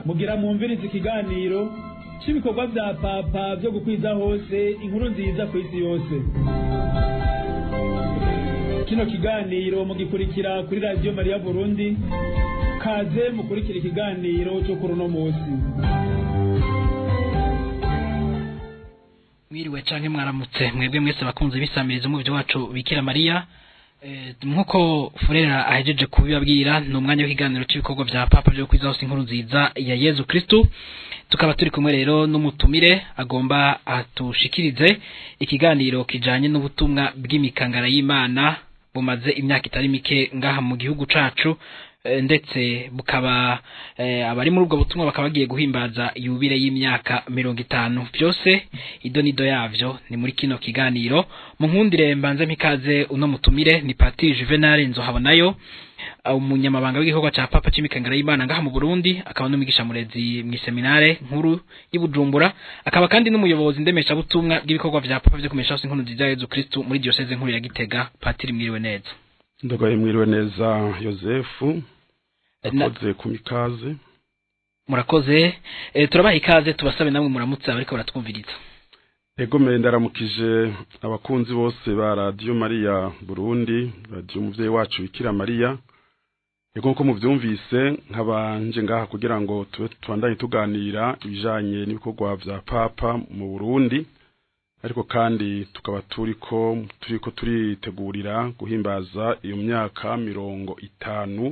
Mugira mwumvirize ikiganiro c'ibikorwa vya Papa vyo gukwiza hose inkuru nziza kw'isi yose. Kino kiganiro mugikurikira kuri Radiyo Mariya Burundi. Kaze mukurikira ikiganiro cyo kuri uno munsi. Mwiriwe canke mwaramutse mwebwe mwese bakunze bisamiriza umuvyo wacu Bikira Mariya. Nkuko Furera ahejeje kubibabwira, ni umwanya w'ikiganiro cy'ibikorwa vya Papa byo kwiza hose inkuru nziza ya Yezu Kristu. Tukaba turi kumwe rero n'umutumire agomba atushikirize ikiganiro kijanye n'ubutumwa bw'imikangara y'Imana bumaze imyaka itari mike ngaha mu gihugu cacu, ndetse bukaba abari muri ubwo butumwa bakaba bagiye guhimbaza yubile y'imyaka 50. Byose idonido yavyo ni muri kino kiganiro. Munkundire mbanze mpikaze uno mutumire, ni Patiri Juvenal Nzohabonayo, umunyamabanga w'igikorwa ca Papa c'imikangara y'Imana ngaha mu Burundi, akaba n'umwigisha murezi mu seminare nkuru y'i Bujumbura, akaba kandi n'umuyobozi ndemesha butumwa bw'ibikorwa vya Papa vyo kumesha hose inkuru nziza ya Yezu Kristu muri diocese nkuru ya Gitega. Patiri, mwiriwe neza. Ndagaye, mwiriwe neza Yosefu. Akoze ku mikaze. Murakoze. Turabaha ikaze, tubasabe namwe muramutse abariko baratwumviriza. Ego me, ndaramukije abakunzi bose ba Radiyo Mariya Burundi, radiyo umuvyeyi wacu Bikira Mariya. Ego, nko muvyumvise, nkabanje ngaha kugira ngo tube tubandanye tuganira ibijanye n'ibikorwa vya Papa mu Burundi, ariko kandi tukaba turiko turitegurira guhimbaza iyo myaka 50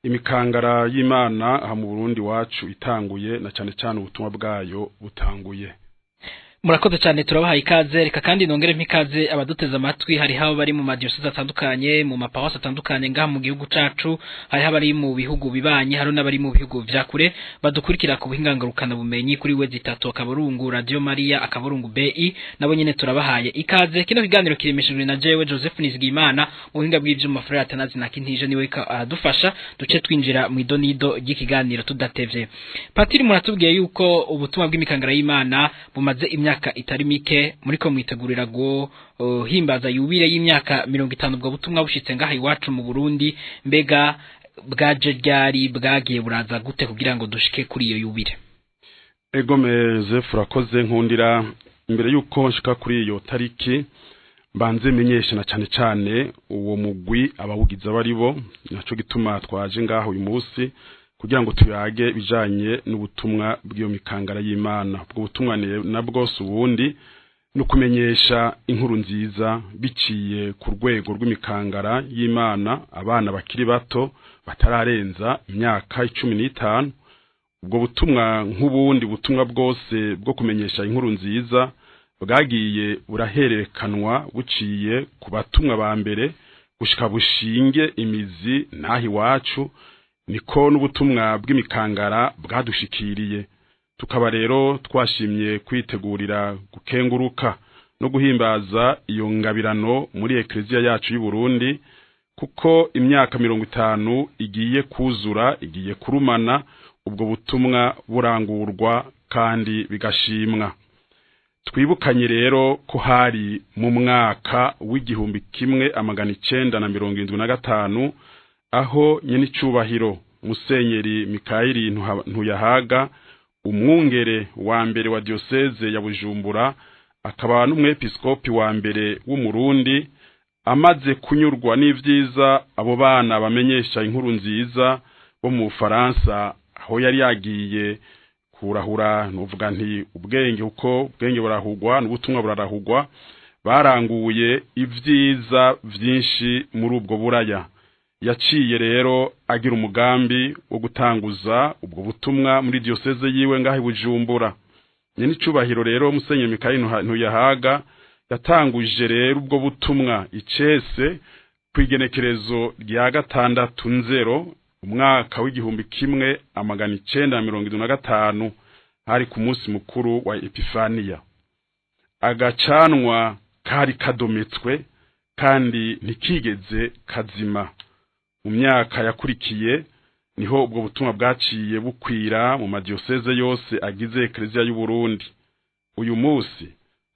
imikangara y'Imana aha mu Burundi wacu itanguye, na cane cane ubutumwa bwayo butanguye. Murakoze cyane, turabahaye ikaze. Reka kandi nongere mpikaze abaduteze amatwi. Hariho abari mu madiyoseze atandukanye, mu maparuwasi atandukanye ngaha mu gihugu cacu, hariho abari mu bihugu bibanye, hari n'abari mu bihugu vya kure badukurikira ku buhinga bumenyi kuri w.radiomaria.bi. Nabo nyene turabahaye ikaze. Kino kiganiro kiremeshejwe na jewe Joseph Nizigimana, mu buhinga bw'ivyuma Frère Atanazi na Kintije niwe aradufasha. Duce twinjira mu idonido ry'ikiganiro tudatevye. Patiri, muratubwiye yuko ubutumwa bw'imikangara y'Imana bumaze imyaka itari mike, muriko mwitegurira guhimbaza yubile y'imyaka 50 ubwo butumwa bushitse ngaha iwacu mu Burundi. Mbega bwaje ryari? Bwagiye buraza gute kugira ngo dushike kuri iyo yubile? Ego me Joseph, urakoze. Nkundira imbere yuko nshika kuri iyo tariki, mbanze menyesha na cane cane uwo mugwi abawugize abari bo. Naco gituma twaje ngaho uyu munsi kugira ngo tuyage bijanye n'ubutumwa bw'iyo mikangara y'Imana. Ubwo butumwa nabwo si ubundi, no kumenyesha inkuru nziza biciye ku rwego rw'imikangara y'Imana, abana bakiri bato batararenza imyaka 15. Ubwo butumwa, nk'ubundi butumwa bwose bwo kumenyesha inkuru nziza, bwagiye burahererekanwa buciye ku batumwa ba mbere gushika bushinge imizi naho iwacu. Niko n'ubutumwa bw'imikangara bwadushikiriye. Tukaba rero twashimye kwitegurira gukenguruka no guhimbaza iyo ngabirano muri Ekleziya yacu y'u Burundi, kuko imyaka 50 igiye kuzura, igiye kurumana ubwo butumwa burangurwa kandi bigashimwa. Twibukanye rero ko hari mu mwaka w'1975, aho nyenicubahiro Musenyeri Mikayeli Ntuyahaga, umwungere wa mbere wa diocese ya Bujumbura, akaba n'umwepiskopi wa mbere w'Umurundi, amaze kunyurwa n'ivyiza abo bana bamenyesha inkuru nziza bo mu Bufaransa, aho yari yagiye kurahura, nuvuga nti ubwenge, kuko ubwenge burahugwa n'ubutumwa burarahugwa, baranguye ivyiza vyinshi muri ubwo buraya. Yaciye rero agira umugambi wo gutanguza ubwo butumwa muri diocese yiwe ngaho i Bujumbura. Nyenicubahiro rero Musenyeri Mikayeli Ntuyahaga yatanguje rero ubwo butumwa icese kw'igenekerezo rya 6 Nzero umwaka w'1975, hari ku munsi mukuru wa Epifaniya. Agacanwa kari kadometswe kandi ntikigeze kazima. Mu myaka yakurikiye niho ubwo butumwa bwaciye bukwira mu madiyoseze yose agize Ekleziya y'u Burundi. Uyu munsi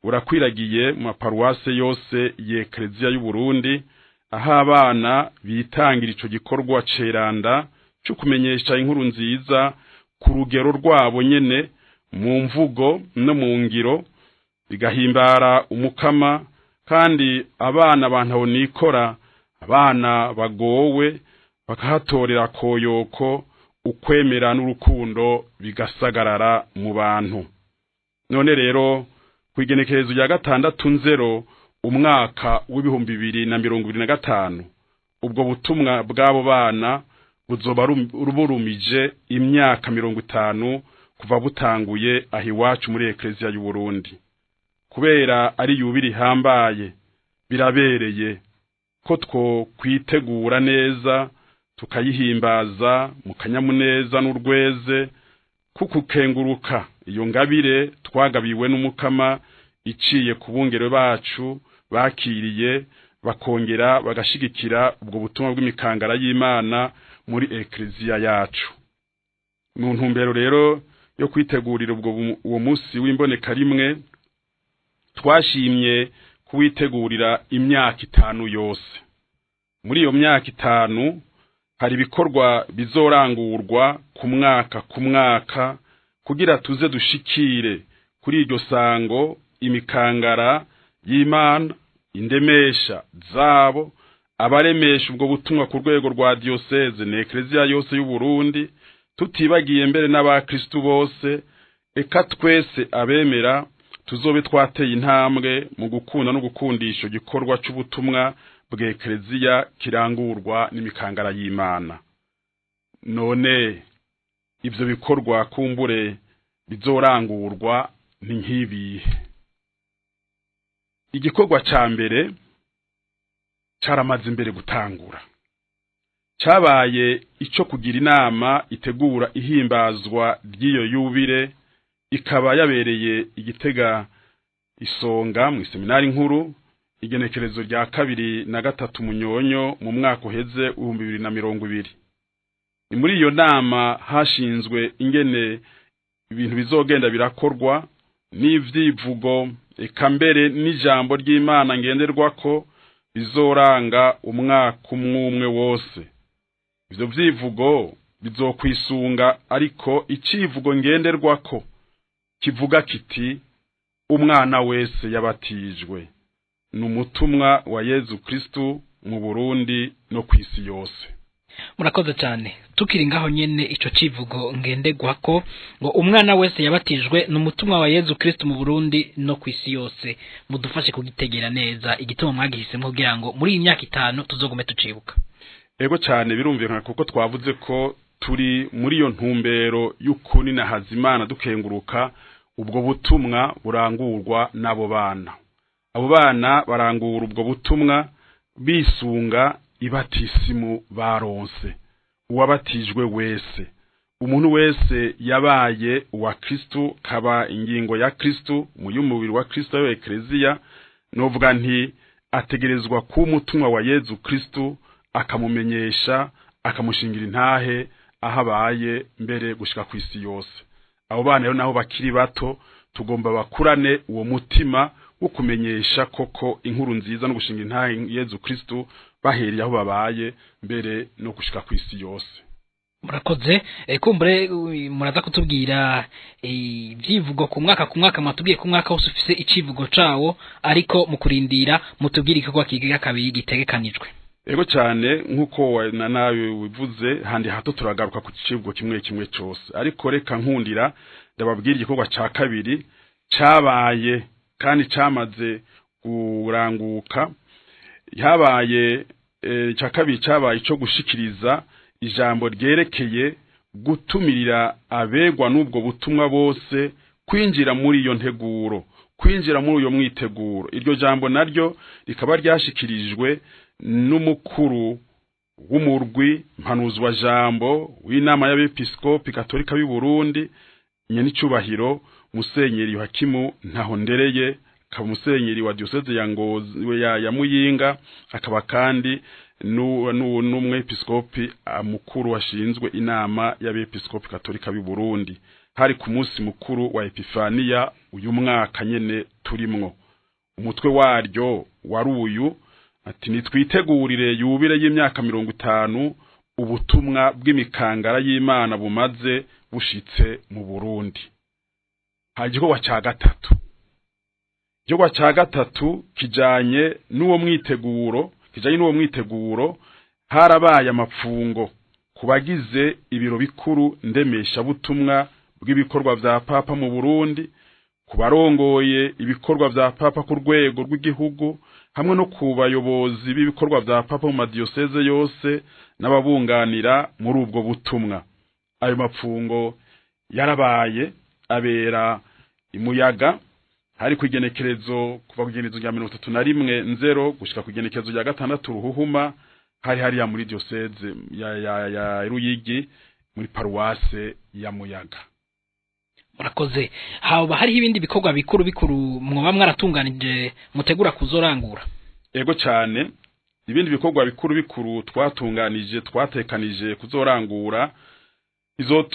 burakwiragiye mu maparuwase yose y'Ekleziya y'u Burundi, aho abana bitangira ico gikorwa ceranda cyo kumenyesha inkuru nziza. ku rugero rwabo nyene, mu mvugo no mu ngiro, bigahimbara Umukama. Kandi abana bantaho nikora, abana bagowe, bakahatorera koyoko, ukwemera n'urukundo bigasagarara mu bantu. None rero, ku igenekerezo rya 6 Nzero umwaka w'2025, ubwo butumwa bw'abo bana buzoba burumije imyaka 50 kuva butanguye aho iwacu muri Ekleziya y'u Burundi. Kubera ari yubiri ihambaye, birabereye ko two kwitegura neza, tukayihimbaza mu kanyamuneza n'urweze, kukukenguruka iyo ngabire twagabiwe n'Umukama iciye ku bungere bacu bakiriye, bakongera bagashigikira ubwo butumwa bw'imikangara y'Imana muri Ekleziya yacu. Mu ntumbero rero yo kwitegurira ubwo uwo munsi w'imboneka rimwe, twashimye kuwitegurira imyaka 5 yose. Muri iyo myaka 5 hari ibikorwa bizorangurwa ku mwaka ku mwaka, kugira tuze dushikire kuri iryo sango imikangara y'Imana, indemesha zabo, abaremesha ubwo butumwa ku rwego rwa diocese n'Ekleziya yose y'u Burundi, tutibagiye mbere n'abakristu bose, eka twese abemera, tuzobe twateye intambwe mu gukunda no gukundisha igikorwa c'ubutumwa bw'Ekleziya kirangurwa n'imikangara y'Imana. None ivyo bikorwa kumbure bizorangurwa ni nk'ibihe? Igikorwa ca mbere caramaze imbere gutangura, cabaye ico kugira inama itegura ihimbazwa ry'iyo yubire, ikaba yabereye Igitega Isonga mu seminari nkuru, igenekerezo rya 2 na 3 Munyonyo mu mwaka uheze 2020. Ni muri iyo nama hashinzwe ingene ibintu bizogenda birakorwa, n'ivyivugo, eka mbere n'ijambo ry'Imana ngenderwako bizoranga umwaka umwe wose. Ivyo vyivugo bizokwisunga, ariko icivugo ngenderwako kivuga kiti: "Umwana wese yabatijwe ni umutumwa wa Yezu Kristu mu Burundi no kw'isi yose." Murakoze cyane. Tukiri ngaho nyene, ico civugo ngenderwako ngo "Umwana wese yabatijwe ni umutumwa wa Yezu Kristu mu Burundi no kw'isi yose", mudufashe kugitegera neza, igituma mwagihisemo kugira ngo muri iyi myaka 5 tuzogume tucibuka. Ego cyane, birumvikana, kuko twavuze ko turi muri iyo ntumbero y'ukuni na hazimana, dukenguruka ubwo butumwa burangurwa n'abo bana. Abo bana barangura ubwo butumwa bisunga ibatisimu baronse. Uwabatijwe wese, umuntu wese yabaye uwa Kristu, kaba ingingo ya Kristu mu y'umubiri wa Kristu ayo Ekleziya, novuga nti ategerezwa kuba umutumwa wa Yezu Kristu, akamumenyesha, akamushingira intahe aho abaye, mbere gushika ku isi yose. Abo bana rero, naho bakiri bato, tugomba bakurane uwo mutima wo kumenyesha koko inkuru nziza no gushinga intahe Yezu Kristu, bahereye aho babaye, mbere no gushika ku isi yose. Murakoze. Kumbure muraza kutubwira ibyivugo ku mwaka ku mwaka. Mwatubwiye ku mwaka wose ufise icivugo cawo, ariko mu kurindira mutubwire igikorwa kigira kabiri gitegekanijwe. Ego cyane, nk'uko na nawe wivuze, handi hato turagaruka ku civugo kimwe kimwe cose, ariko reka nkundira ndababwira igikorwa ca kabiri cabaye kandi camaze kuranguka. Habaye ca kabiri cabaye ico gushikiriza ijambo ryerekeye gutumirira abegwa n'ubwo butumwa bose kwinjira muri iyo nteguro, kwinjira muri uyo mwiteguro. Iryo jambo naryo rikaba ryashikirijwe n'umukuru w'umurwi mpanuzwa jambo w'inama y'abepiskopi katolika y'u Burundi, nyenicubahiro Musenyeri Yohakimu Ntahondereye, akaba musenyeri wa diocese ya Ngozi ya Muyinga, akaba kandi n'umwepiskopi mukuru washinzwe inama y'abepiskopi katolika b'u Burundi. Hari ku munsi mukuru wa Epifania uyu mwaka nyene turimwo. Umutwe waryo wari uyu ati: "Nitwitegurire yubire y'imyaka 50." ubutumwa bw'imikangara y'Imana bumaze bushitse mu Burundi. Ha igikorwa ca gatatu. Igikorwa ca gatatu kijanye n'uwo mwiteguro, harabaye amapfungo kubagize ibiro bikuru ndemesha butumwa bw'ibikorwa vya Papa mu Burundi, kubarongoye ibikorwa vya Papa ku rwego rw'igihugu, hamwe no ku bayobozi b'ibikorwa vya Papa mu madiyoseze yose n'ababunganira muri ubwo butumwa. Ayo mapfungo yarabaye abera imuyaga, hari ku igenekerezo kuva ku igenekerezo rya 31 nzero gushika ku igenekerezo rya 6 ruhuhuma, hari hariya muri diyoseze ya Ruyigi muri paruwase ya Muyaga. Murakoze. Haba hariho ibindi bikorwa bikuru bikuru mwoba mwaratunganije mutegura kuzorangura? Ego cyane, ibindi bikorwa bikuru bikuru twatunganije twatekanije kuzorangura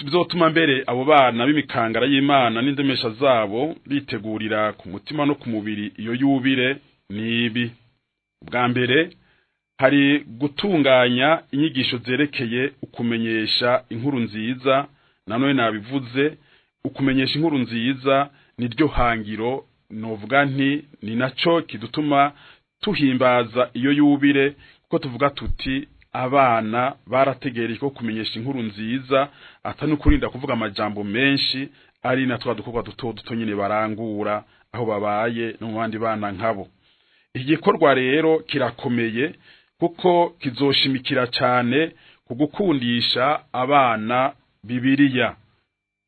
bizotuma mbere abo bana b'imikangara y'Imana n'indemesha zabo bitegurira ku mutima no ku mubiri iyo yubire nibi. Bwa mbere hari gutunganya inyigisho zerekeye ukumenyesha inkuru nziza. Nanone nabivuze, ukumenyesha inkuru nziza niryo hangiro, novuga nti ni naco kidutuma tuhimbaza iyo yubire, kuko tuvuga tuti abana barategereye ko kumenyesha inkuru nziza atari kurinda kuvuga amajambo menshi, ari na twa dukorwa duto duto nyine barangura aho babaye no mu bandi bana nkabo. Igikorwa rero kirakomeye kuko kizoshimikira cyane ku gukundisha abana Bibiliya,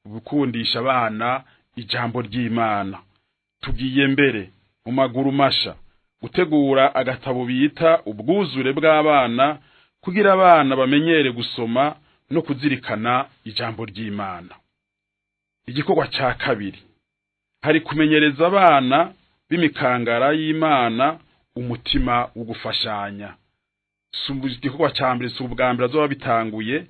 gukundisha abana ijambo ry'Imana. Tugiye mbere mu maguru masha gutegura agatabo bita ubwuzure bw'abana, kugira abana bamenyere gusoma no kuzirikana ijambo ry'Imana. Igikorwa ca kabiri hari kumenyereza abana b'imikangara y'Imana umutima wo gufashanya. Igikorwa ca mbere si ubwa mbere azoba bitanguye,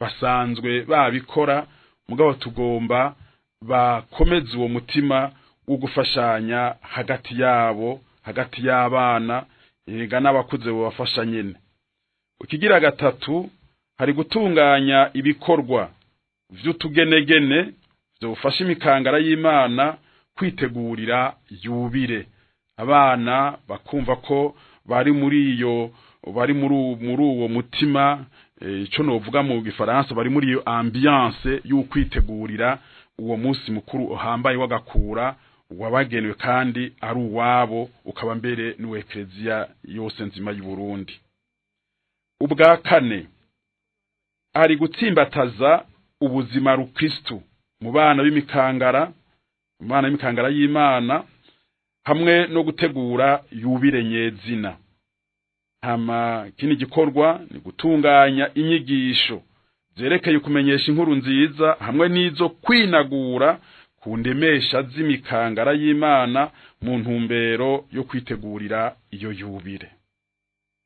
basanzwe babikora, mugabo tugomba bakomeze uwo mutima wo gufashanya hagati yabo, hagati y'abana, ega n'abakuze bobafasha nyene. Ikigira gatatu hari gutunganya ibikorwa vy'utugenegene vyofasha imikangara y'Imana kwitegurira yubire. Abana bakumva ko bari muri iyo, bari muri uwo mutima, ico novuga mu gifaransa bari muri iyo ambiance y'ukwitegurira uwo munsi mukuru uhambaye w'agakura wabagenewe kandi ari uwabo, ukaba mbere n'uw'Eklezia yose nzima y'u Burundi. Ubwa kane ari gutsimbataza ubuzima rukristu mu bana b'imikangara, mu bana b'imikangara y'Imana, hamwe no gutegura yubire nyezina. Hama kini gikorwa ni gutunganya inyigisho zerekeye kumenyesha inkuru nziza hamwe n'izo kwinagura ku ndemesha z'imikangara y'Imana mu ntumbero yo kwitegurira iyo yubire.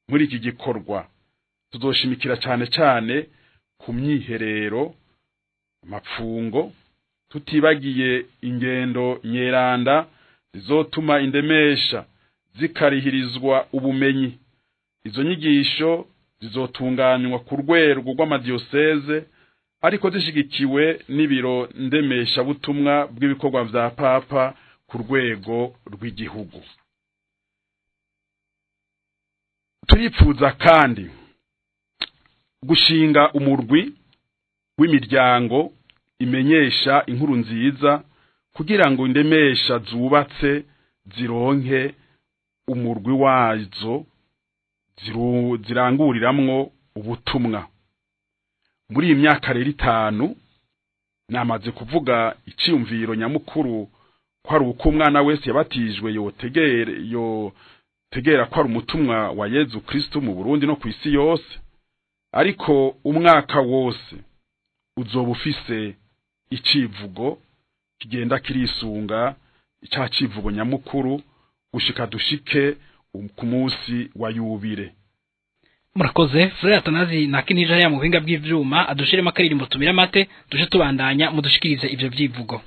Muri iki gikorwa tuzoshimikira cyane cyane ku myiherero, amapfungo, tutibagiye ingendo nyeranda zizotuma indemesha zikarihirizwa ubumenyi. Izo nyigisho zizotunganywa ku rwego rw'amadiyoseze, ariko zishigikiwe n'ibiro ndemesha butumwa bw'ibikorwa vya Papa ku rwego rw'igihugu. Turipfuza kandi gushinga umurwi w'imiryango imenyesha inkuru nziza, kugira ngo indemesha zubatse zironke umurwi wazo ziranguriramwo ubutumwa. Muri iyi myaka rero 5 namaze kuvuga iciyumviro nyamukuru ko ari uko umwana wese yabatijwe yotegera ko ari umutumwa wa Yezu Kristo mu Burundi no ku isi yose, ariko umwaka wose uzoba ufise icivugo kigenda kirisunga ica civugo nyamukuru gushika dushike ku munsi wa yubire. Murakoze. Frère Atanazi na Kinija ya mu buhinga bw'ivyuma adushiremo akaririmbo tumira mate, duje tubandanya mudushikirize ivyo vyivugo.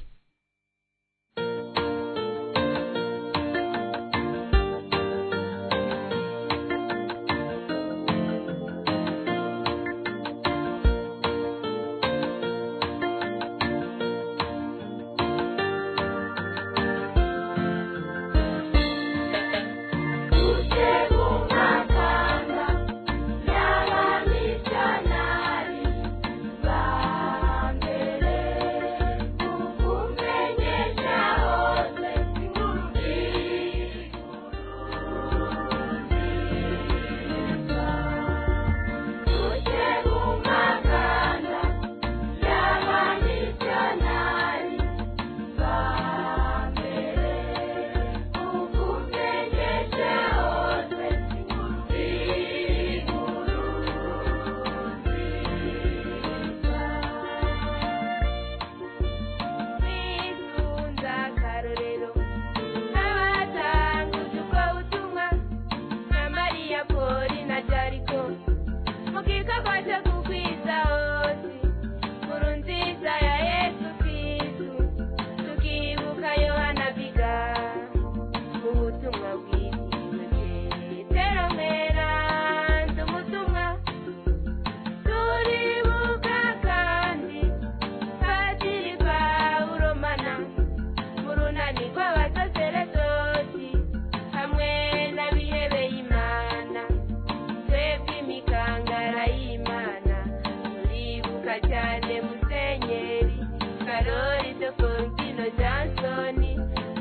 cyane Musenyeri Karori Doforukino Jansoni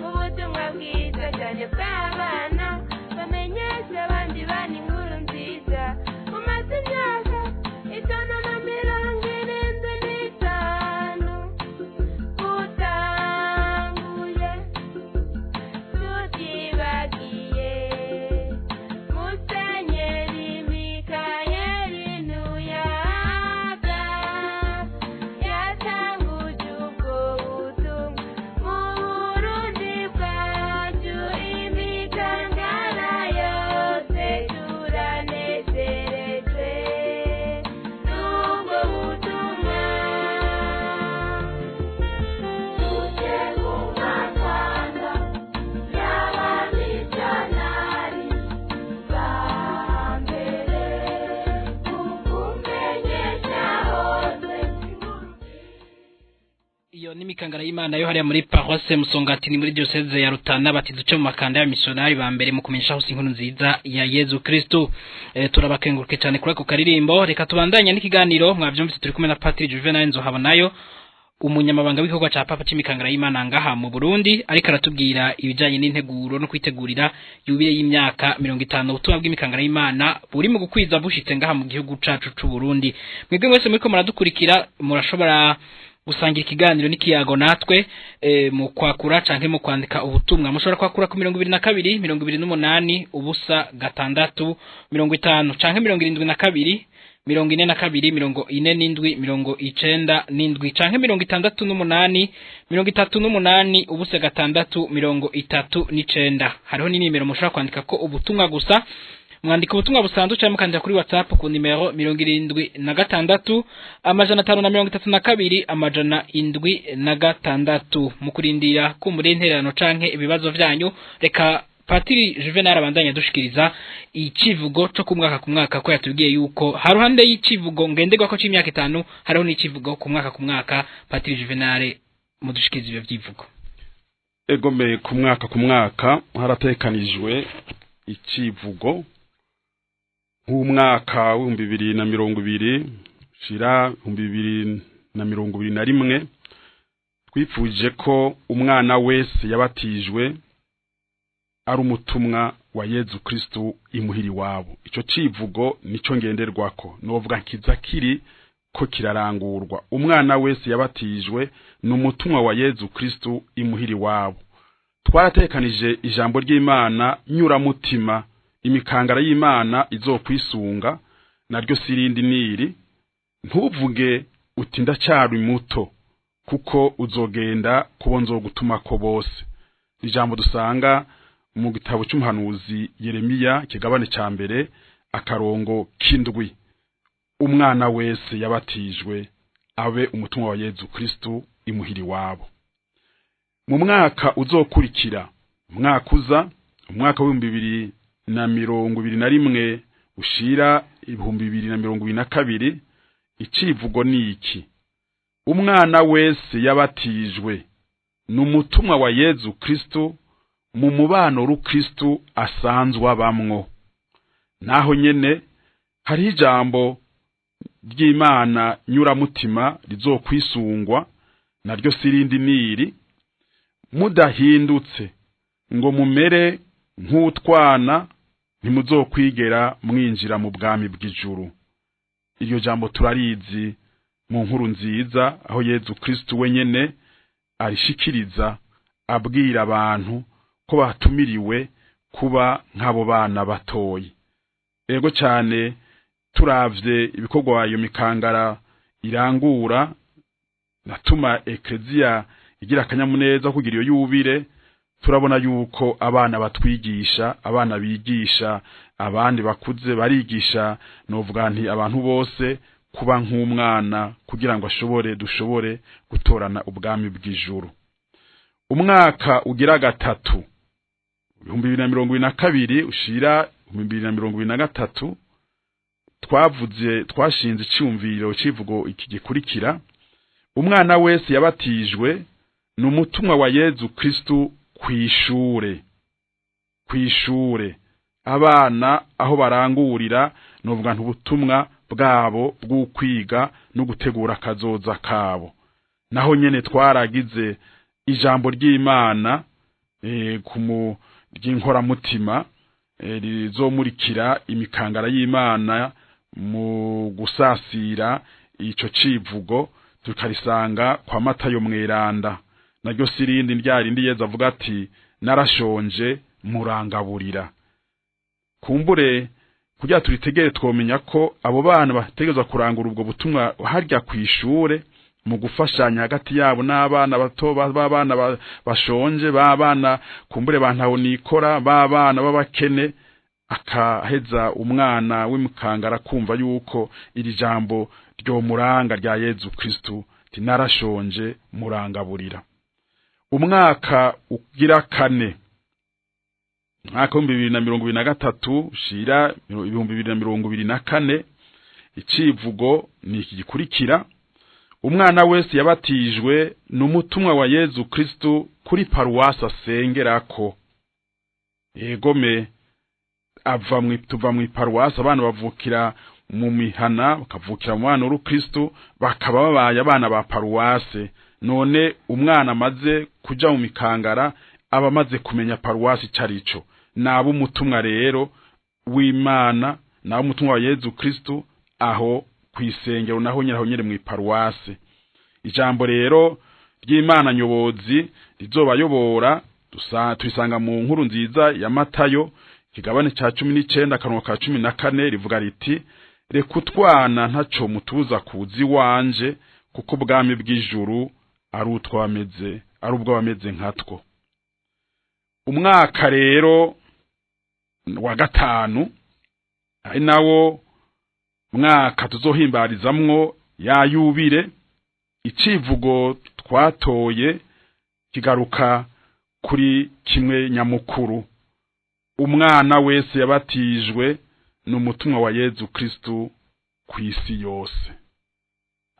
mu butumwa bwiza cyane bw'abana bamenyesha abandi bana inkuru nziza. Mumaze imyaka 575 utanguye, tutibagiye Musenyeri Mikayeli Ntuyahaga yatanguje ubwo butumwa mu Burundi bwacu. Imikangara yose turanezerejwe n'ubwo butumwa. Tuje mu makanda y'abamisiyonari ba mbere kukumenyesha hose. Iyo ni imikangara y'Imana yo hariya muri paroisse Musongati, ni muri diocese ya Rutana, bati duce mu makanda y'abamisiyonari ba mbere mu kumenyesha hose inkuru nziza ya Yezu Kristo. Turabakenguruke cyane kuri ako karirimbo. Reka tubandanye n'ikiganiro. Mwavyumvise, turi kumwe na Patiri Juvenal Nzohabonayo, umunyamabanga w'igikorwa ca Papa c'imikangara y'Imana ngaha mu Burundi, ariko aratubwira ibijanye n'integuro no kwitegurira yubile y'imyaka 50 ubutumwa bw'imikangara y'Imana buri mu gukwiza bushitse ngaha mu gihugu cacu c'u Burundi. Mwebwe mwese muriko muradukurikira, murashobora gusangira ikiganiro n'ikiyago natwe mu kwakura canke mu kwandika ubutumwa. Mushobora kwakura ku 22 28 0 6 50 canke 72 42 47 97 canke 68 38 0 6 39. Hariho n'inimero mushobora kwandika ko ubutumwa gusa. Mwandika ubutumwa busanzwe cyangwa mukandika kuri WhatsApp ku nimero 76 532 706. Mu kurindira kumura intererano canke ibibazo vyanyu, reka Patiri Juvenal abandanya dushikiriza icivugo co ku mwaka ku mwaka, ko yatubwiye yuko haruhande y'icivugo ngenderwako c'imyaka 5 hariho n'icivugo ku mwaka ku mwaka. Patiri Juvenal, mudushikiriza ivyo vyivugo. Egome, ku mwaka ku mwaka haratekanijwe icivugo. Nk'umwaka w'2020 shira 2021, twifuje ko umwana wese yabatijwe ari umutumwa wa Yezu Kristu imuhiri iwabo. Ico civugo nico ngenderwako, novuga nkiza kiri ko kirarangurwa. Umwana wese yabatijwe ni umutumwa wa Yezu Kristu imuhiri iwabo. Twaratekanije ijambo ry'Imana nyuramutima imikangara y'Imana izokwisunga, naryo sirindi niri: "Ntuvuge uti ndacyari muto, kuko uzogenda kubo nzogutuma ko bose." Ijambo dusanga mu gitabo cy'umuhanuzi Yeremiya, kigabane ca mbere, akarongo k'indwi. Umwana wese yabatijwe abe umutumwa wa Yezu Kristu imuhiri wabo. Mu mwaka uzokurikira, umwaka uza, umwaka w'2021 ushira 2022, icivugo ni iki: umwana wese yabatijwe ni umutumwa wa Yezu Kristu mu mubano rukristu asanzwe abamwo. Naho nyene hariho ijambo ry'Imana nyuramutima rizokwisungwa, naryo sirindi niri: "Mudahindutse ngo mumere nk'utwana, ntimuzokwigera mwinjira mu bwami bw'ijuru." Iryo jambo turarizi mu nkuru nziza, aho Yezu Kristu wenyene arishikiriza abwira abantu ko batumiriwe kuba nk'abo bana batoyi. Ego cyane, turavye ibikorwa iyo mikangara irangura, natuma ekleziya igira akanyamuneza kugira iyo yubire, turabona yuko abana batwigisha, abana bigisha abandi bakuze, barigisha, novuga nti abantu bose kuba nk'umwana kugira ngo ashobore, dushobore gutorana ubwami bw'ijuru. Umwaka ugira gatatu, 2022 ushira 2023, twavuze, twashinze icyumviro civugo iki gikurikira: umwana wese yabatijwe ni umutumwa wa Yezu Kristu kwishure. Kwishure, abana aho barangurira, novuga nti ubutumwa bwabo bw'ukwiga no gutegura kazoza kabo. Naho nyene twaragize ijambo ry'Imana ku ry'inkoramutima rizomurikira imikangara y'Imana mu gusasira ico civugo, tukarisanga kwa Matayo mweranda. Naryo sirindi ryarindi Yezu avuga ati narashonje murangaburira. Kumbure kugira turitegere twomenya ko abo bana bategerezwa kurangura ubwo butumwa harya kwishure mu gufashanya hagati yabo n'abana bato b'abana bashonje, b'abana kumbure bantaho nikora, b'abana b'abakene, akaheza umwana w'imukangara kumva yuko iri jambo ryo muranga rya Yezu Kristu tinarashonje murangaburira. Umwaka ugira kane, mwaka 2023 shira 2024, icivugo ni iki gikurikira: umwana wese yabatijwe n'umutumwa wa Yezu Kristu kuri paruwasi asengerako. Egome ava mu tuva mu paruwasi, abana bavukira mu mihana, bakavukira mu bana w'Ukristu, bakaba babaye abana ba paruwasi. None umwana amaze kuja mu mikangara aba amaze kumenya paruwasi icarico. Nabo umutumwa rero w'Imana, nabo umutumwa wa Yezu Kristu aho kwisengero, naho nyiraho nyere mu paruwasi. Ijambo rero ry'Imana nyobozi rizobayobora tuisanga mu nkuru nziza ya Matayo kigabane ca 19 akarongo ka 14, rivuga riti: reka utwana ntaco mutuza kuzi wanje, kuko ubwami bw'ijuru ari utwameze ari ubwo bameze nkatwo. Umwaka rero wa gatanu ari nawo mwaka tuzohimbarizamwo ya yubire, icivugo twatoye kigaruka kuri kimwe nyamukuru: umwana wese yabatijwe n'umutumwa wa Yezu Kristu kw'isi yose.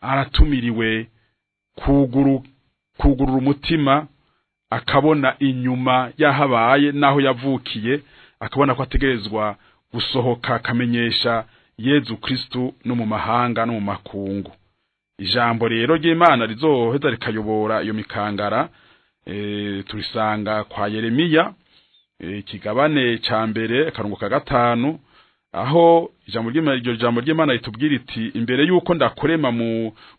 Aratumiriwe kugurura umutima, akabona inyuma yahabaye naho yavukiye, akabona ko ategerezwa gusohoka akamenyesha Yezu Kristu no mu mahanga no mu makungu. Ijambo rero ry'Imana rizoheza rikayobora iyo mikangara turisanga kwa Yeremiya ikigabane ca mbere akarongo ka 5, aho ijambo ry'Imana, iryo jambo ry'Imana ritubwira iti: imbere yuko ndakurema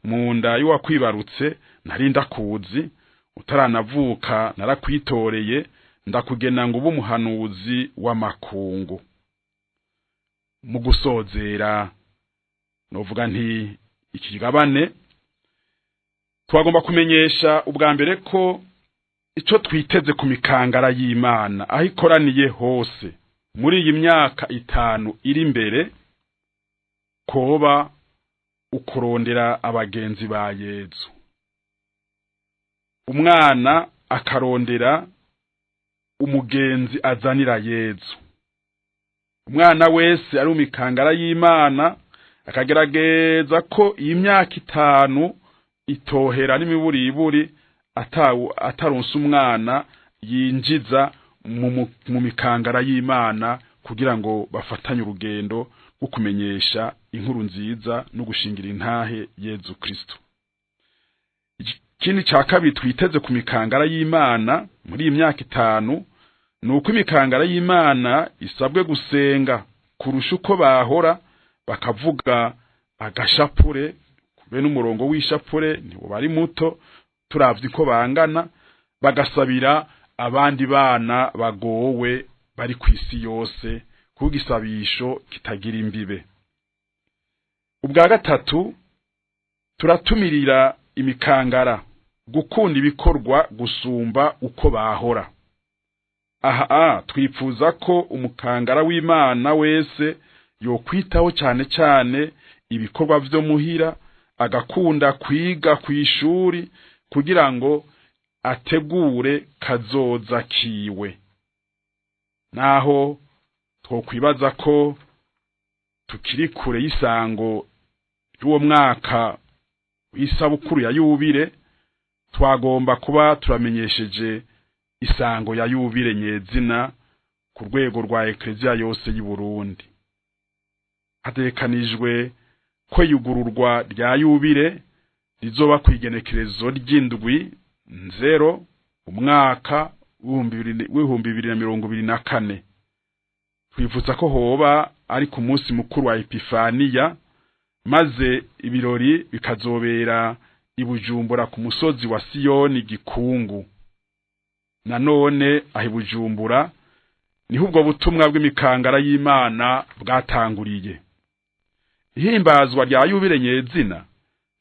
mu nda y'uwakwibarutse nari ndakuzi, utaranavuka narakwitoreye, ndakugena ngo ube umuhanuzi w'amakungu. Mu gusozera novuga nti iki kigabane twagomba kumenyesha ubwa mbere ko ico twiteze ku mikangara y'Imana aho ikoraniye hose muri iyi myaka 5 iri imbere, koba ukurondera abagenzi ba Yezu. Umwana akarondera umugenzi azanira Yezu. Umwana wese ari umikangara y'Imana akagerageza ko iyi myaka 5 itohera n'imiburiburi ataronse umwana yinjiza mu mikangara y'Imana, kugira ngo bafatanye urugendo rwo kumenyesha inkuru nziza no gushingira intahe Yezu Kristo. Ikindi ca kabiri twiteze ku mikangara y'Imana muri iyi myaka 5 nuko imikangara y'Imana isabwe gusenga kurusha uko bahora, bakavuga agashapure kube n'umurongo w'ishapure ntibo bari muto turavye ko bangana, bagasabira abandi bana bagowe bari kwisi yose kugisabisho kitagira imbibe. Ubwa gatatu turatumirira imikangara gukunda ibikorwa gusumba uko bahora. Aha twipfuza ko umukangara w'Imana wese yokwitaho cyane cyane ibikorwa vyo muhira, agakunda kwiga kwishuri kugira ngo ategure kazoza kiwe. Naho twokwibaza ko tukiri kure y'isango y'uwo mwaka w'isabukuru ya yubire, twagomba kuba turamenyesheje isango ya yubire nyezina ku rwego rwa Eklezia yose y'u Burundi. Hatekanijwe ko yugururwa rya yubire rizoba kwigenekerezo ry'indwi 0 umwaka 2024. Twivutsa ko hoba ari ku munsi mukuru wa Epifania, maze ibirori bikazobera i Bujumbura ku musozi wa Siyoni Gikungu. Nanone aho i Bujumbura niho ubwo butumwa bw'imikangara y'Imana bwatanguriye. Ihimbazwa rya yubire nyezina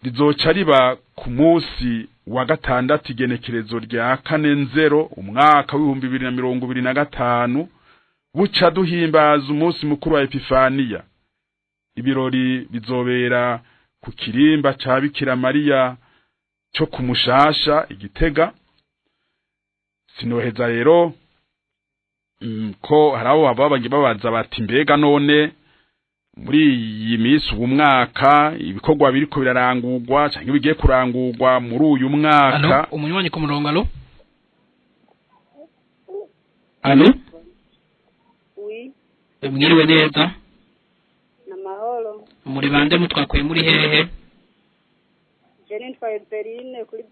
rizoca riba ku munsi wa gatandatu igenekerezo rya 4 0 umwaka w'2025, buca duhimbaza umunsi mukuru wa Epifania. Ibirori bizobera ku kirimba ca Bikira Mariya cyo kumushasha Igitega. Sinoheza rero ko hari abo baba babaza bati mbega none muri iyi minsi ubu mwaka ibikorwa biriko birarangurwa canke bigiye kurangurwa muri uyu mwaka? Allo, umunywanyi ku murongo, allo, allo. Oui, Mwiriwe neza. Namahoro. Muri bande, mutwakuye muri hehe? Je nitwa Everine kuri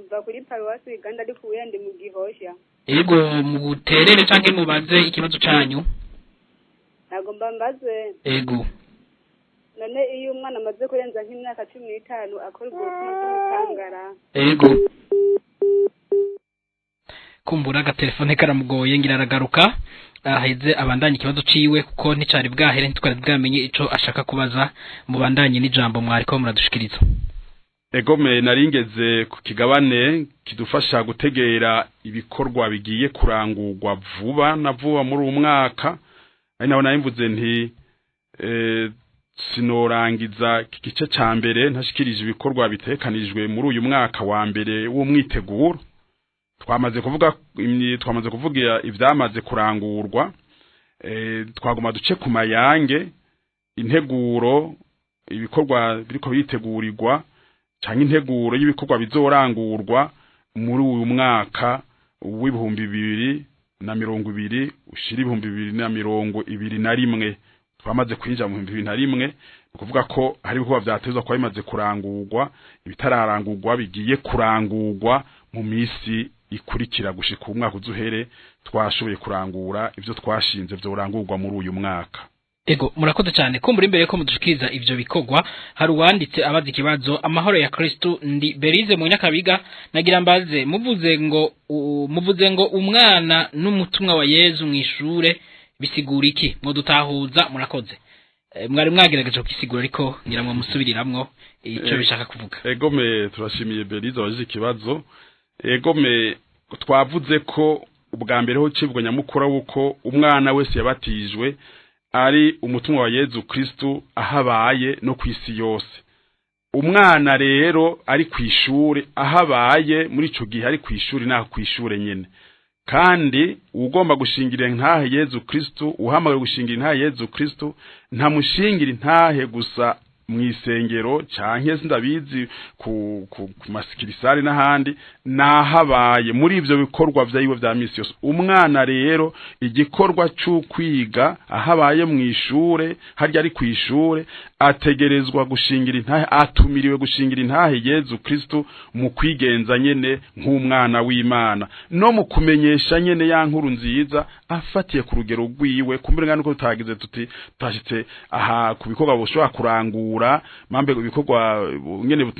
mva kuri paruwasi Uganda, ariko ubu ndi mu Gihosha. Yego, muterere canke mubaze ikibazo canyu. Nagomba mbaze, none iyo umwana amaze kurenza nk'imyaka 15 akora ubwo butumwa bw'umukangara, Ego, kumbura agatelefone karamugoye, ngira aragaruka aheze abandanye ikibazo ciwe, kuko nticari bwahere, ntitwari bwamenye ico ashaka kubaza. Mubandanye n'ijambo mwariko muradushikiriza. Egome, naringeze ku kigabane kidufasha gutegera ibikorwa bigiye kurangurwa vuba na vuba muri uyu mwaka, ari naho narimvuze nti sinorangiza iki gice ca mbere ntashikirije ibikorwa bitekanijwe muri uyu mwaka wa mbere w'umwiteguro. Twamaze kuvuga ivyamaze kurangurwa, twagoma duce ku mayange integuro, ibikorwa biriko biritegurirwa canke integuro y'ibikorwa bizorangurwa muri uyu mwaka w'2020 ushira 2021. Twamaze kwinjira mu 2001, ni ukuvuga ko hari ibikorwa vyatezwa kuba bimaze kurangurwa, ibitararangurwa bigiye kurangurwa mu misi ikurikira gushika umwaka uzuhere twashoboye kurangura ivyo twashinze vyorangurwa muri uyu mwaka. Ego, murakoze cyane. Kumbura imbere ko mudushikiriza ivyo bikorwa, hari uwanditse abaza ikibazo: "Amahoro ya Kristo, ndi Berize mu Nyakabiga, nagira mbaze, muvuze ngo umwana n'umutumwa wa Yezu mwishure, bisigura iki? Mudutahuza, murakoze." Mwari mwagerageje kugisigura, ariko ngira ngo musubiriramwo ico bishaka kuvuga. Egome, turashimiye Berize wabajije ikibazo. Egome, twavuze ko ubwa mbere ho cibwo nyamukuru wuko umwana wese yabatijwe ari umutumwa wa Yezu Kristu ahabaye no kwisi yose. Umwana rero ari kw'ishure, ahabaye muri ico gihe ari kw'ishure, naho kw'ishure nyene. Kandi ugomba gushingira intahe Yezu Kristu, uhamagaye gushingira intahe Yezu Kristu, ntamushingira intahe gusa mw'isengero canke sindabizi ku masikirisari n'ahandi, nahabaye muri ivyo bikorwa vyiwe vya misi yose. Umwana rero igikorwa c'ukwiga ahabaye mw'ishure, harya ari kw'ishure, ategerezwa gushingira intahe, atumiriwe gushingira intahe Yezu Kristu mu kwigenza nyene nk'umwana w'Imana no mu kumenyesha nyene ya nkuru nziza afatiye ku rugero rwiwe. Kumbure ngana uko tutagize tuti tutashitse aha ku bikorwa boshobora kurangura, mambe ibikorwa nyene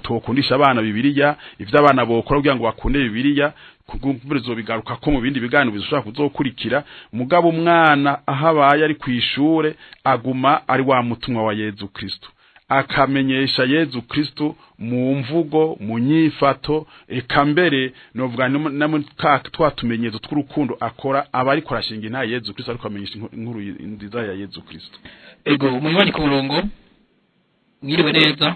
tokundisha abana Bibiliya, ivyo abana bokora kugira ngo bakunde Bibiliya, kumbure zobigaruka ko mu bindi biganiro bishobora kuzokurikira. Mugabo umwana ahabaye ari kw'ishure aguma ari wa mutumwa wa Yezu Kristu, akamenyesha Yezu Kristu mu mvugo, mu nyifato, eka mbere novuga twa tumenyetso tw'urukundo akora, aba ariko arashinga intahe Yezu Kristu, ariko amenyesha inkuru nziza ya Yezu Kristu. Ego, umunywanyi ku murongo, mwiriwe neza.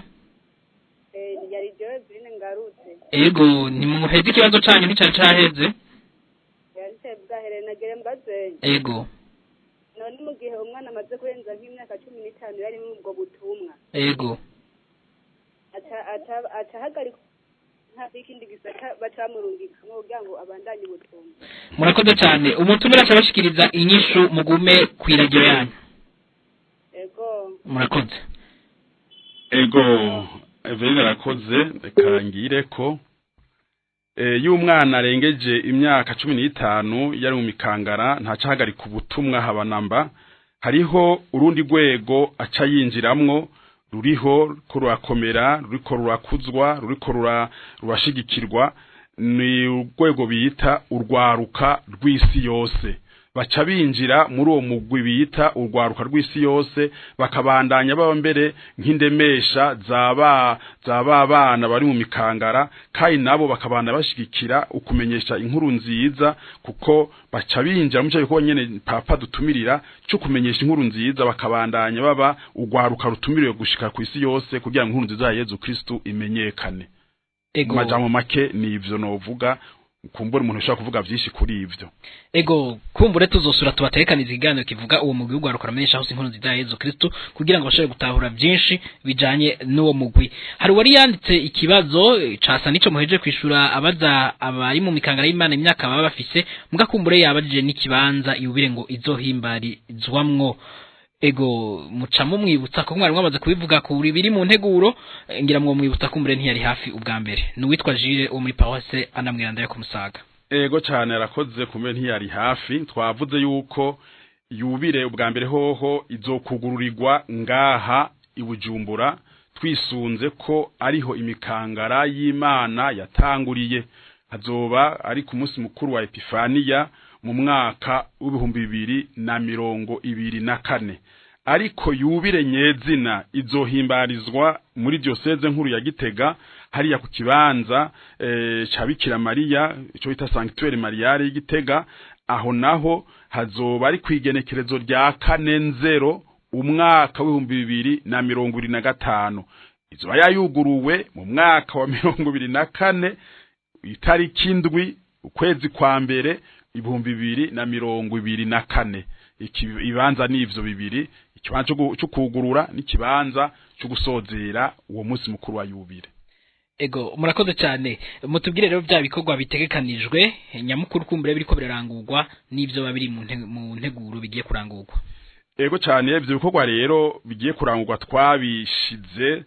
Yari jewe Everine ngarutse. Ego, nimuheze ikibazo canyu, nticari caheze. Yanditse bwahere, nagere mbaze, none mu gihe umwana amaze kurenza nk'imyaka 15 yari muri ubwo butumwa, aca ahagarika nta ikindi gisata baca bamurungikamwo kugira ngo abandanye ubutumwa? Murakoze cyane. Umutumire aca abashikiriza inyishu, mugume kw'iradiyo yanyu. Ego. Murakoze. Ego, Eveline arakoze, reka ngire ko iyo umwana arengeje imyaka 15 yari mu mikangara ntacahagarika ubutumwa habanamba. Hariho urundi rwego aca yinjiramwo ruriho ko rurakomera, ruriko rurakuzwa, ruriko rurashigikirwa, ni urwego bita urwaruka rw'isi yose. Baca binjira muri uwo mugwi bita urwaruka rw'isi yose, bakabandanya baba mbere nk'indemesha zaba bana bari mu mikangara, kandi nabo bakabanda bashigikira ukumenyesha inkuru nziza, kuko baca binjira mu cyo gikorwa nyene Papa dutumirira cyo kumenyesha inkuru nziza, bakabandanya baba urwaruka rutumiriwe gushika ku isi yose kugira ngo inkuru nziza ya Yezu Kristu imenyekane. Ego. Majambo make ni ivyo novuga, kumbura umuntu ushaka kuvuga vyinshi kuri ivyo. Ego, kumbure tuzosura tubaterekaniza ikiganiro kivuga uwo mugwi w'urwaruka rumenyesha hose inkuru nziza ya Yezu Kristu, kugira ngo bashobore gutahura byinshi bijanye n'uwo mugwi. Hari uwari yanditse ikibazo casa nico muheje kwishura, abaza abari mu mikangara y'Imana imyaka baba bafise, muga kumbure yabajije n'ikibanza yubire ngo izohimbarizwamwo. Ego, muca mumwibutsa ko mwari mwamaze kubivuga kuri biri mu nteguro, ngira mwo mwibutsa kumbure ntiyari hafi ubwa mbere. Nuwitwa Jire wo muri paroisse Anamwiranda yo kumusaga. Ego cyane, arakoze, kumbe ntiyari hafi. Twavuze yuko yubire ubwa mbere hoho izokugururirwa ngaha i Bujumbura, twisunze ko ariho imikangara y'Imana yatanguriye. Hazoba ari ku munsi mukuru wa Epifania mu mwaka w'2024. Ariko yubire nyezina izohimbarizwa muri diocese nkuru ya Gitega, hariya ku kibanza ca Bikira Mariya, ico bita Sanctuaire Mariale y'Igitega. Aho naho hazoba ari kwigenekerezo rya 4 umwaka w'2025. Izoba yayuguruwe mu mwaka wa 2024 itariki 7 ukwezi kwa mbere 2024. Ibanza n'ivyo bibiri, ikibanza cyo kugurura n'ikibanza cyo gusozera uwo munsi mukuru wa yubire. Ego, murakoze cyane. Mutubwire rero bya bikorwa bitegekanijwe nyamukuru kumbure biriko birarangurwa n'ivyo babiri mu nteguro bigiye kurangurwa. Ego cyane, ivyo bikorwa rero bigiye kurangurwa twabishize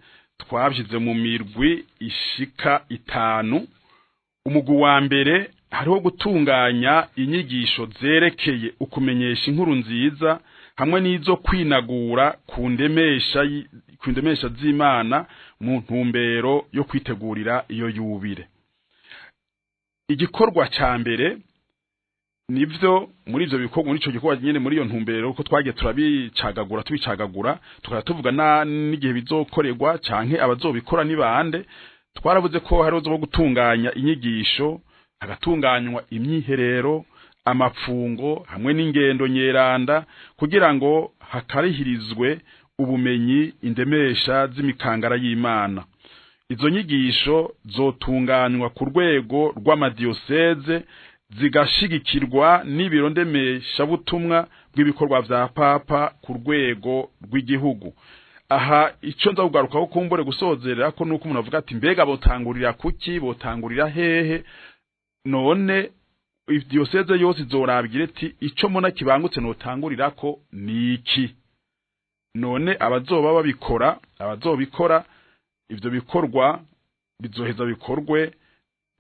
mu mirwi ishika 5. Umugwi wa mbere hariho gutunganya inyigisho zerekeye ukumenyesha inkuru nziza hamwe n'izo kwinagura ku ndemesha z'Imana mu ntumbero yo kwitegurira iyo yubire. Igikorwa ca mbere nivyo muri ivyo bikorwa, muri ico gikorwa nyene, muri iyo ntumbero ko twagiye turabicagagura tukaba tuvuga n'igihe bizokorerwa canke abazobikora ni bande. Twaravuze ko hariho zo gutunganya inyigisho, hagatunganywa imyiherero, amapfungo hamwe n'ingendo nyeranda, kugira ngo hakarihirizwe ubumenyi indemesha z'imikangara y'Imana. Izo nyigisho zotunganywa ku rwego rw'amadiyoseze, zigashigikirwa n'ibiro ndemeshabutumwa bw'ibikorwa vya Papa ku rwego rw'igihugu. Aha ico nza kugarukaho kumbure gusozerera ko nuko umuntu avuga ati mbega botangurira kuki, botangurira hehe? None diyoseze yose izorabwira iti ico mbona kibangutse notangurirako niki. None abazoba babikora, abazobikora ivyo bikorwa bizoheza bikorwe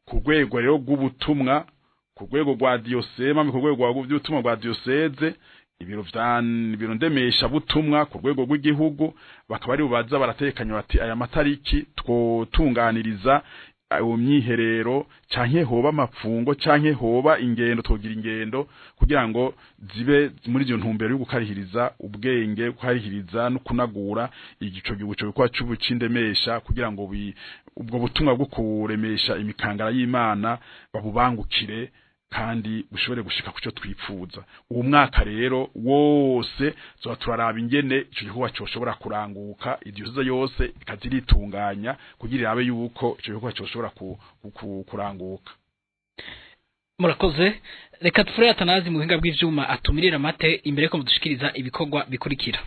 ku rwego rero rw'ubutumwa, ku rwego rwa diyoseze, ku rwego rw'ubutumwa rwa diyoseze, ibiro ndemesha butumwa ku rwego rw'igihugu, bakaba ari bubaza baratekanya bati aya matariki twotunganiriza uwo myiherero, canke hoba amapfungo, canke hoba ingendo, twogira ingendo kugira ngo zibe muri iyo ntumbero yo gukarihiriza ubwenge, gukarihiriza no kunagura igico gibuco bikwa c'ubukindemesha, kugira ngo ubwo butumwa bwo kuremesha imikangara y'Imana babubangukire kandi bushobore gushika kuco twipfuza. Uwo mwaka rero wose zo turaraba ingene ico gikorwa coshobora kuranguka, idiyoseze yose ikaziritunganya kugira irabe yuko ico gikorwa coshobora kuranguka. Murakoze. Reka tufure Atanazi mu buhinga bw'ivyuma atumirira amate imbere ko mudushikiriza ibikorwa bikurikira.